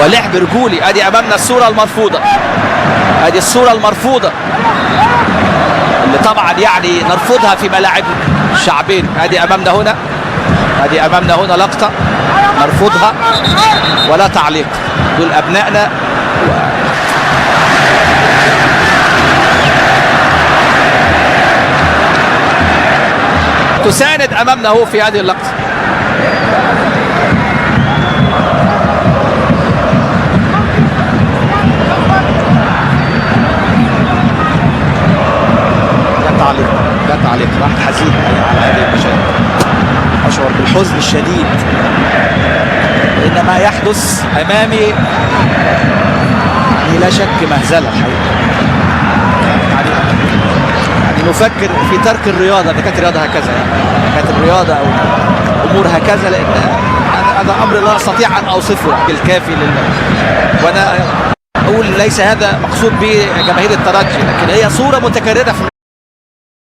ولعب رجولي. ادي امامنا الصورة المرفوضه، ادي الصورة المرفوضه اللي طبعا يعني نرفضها في ملاعبنا الشعبين. ادي امامنا هنا، ادي امامنا هنا لقطة نرفضها ولا تعليق. دول ابنائنا تساند امامنا هو في هذه اللقطة. لا تعليق، لا تعليق. راح حزين على هذه المشاهد، اشعر بالحزن الشديد لان ما يحدث امامي لا شك مهزله الحقيقة. يعني نفكر في ترك الرياضة اذا كانت الرياضة هكذا، يعني كانت الرياضة او امور هكذا، لان هذا امر لا استطيع ان اوصفه بالكافي وانا اقول ليس هذا مقصود به جماهير الترجي، لكن هي صوره متكررة في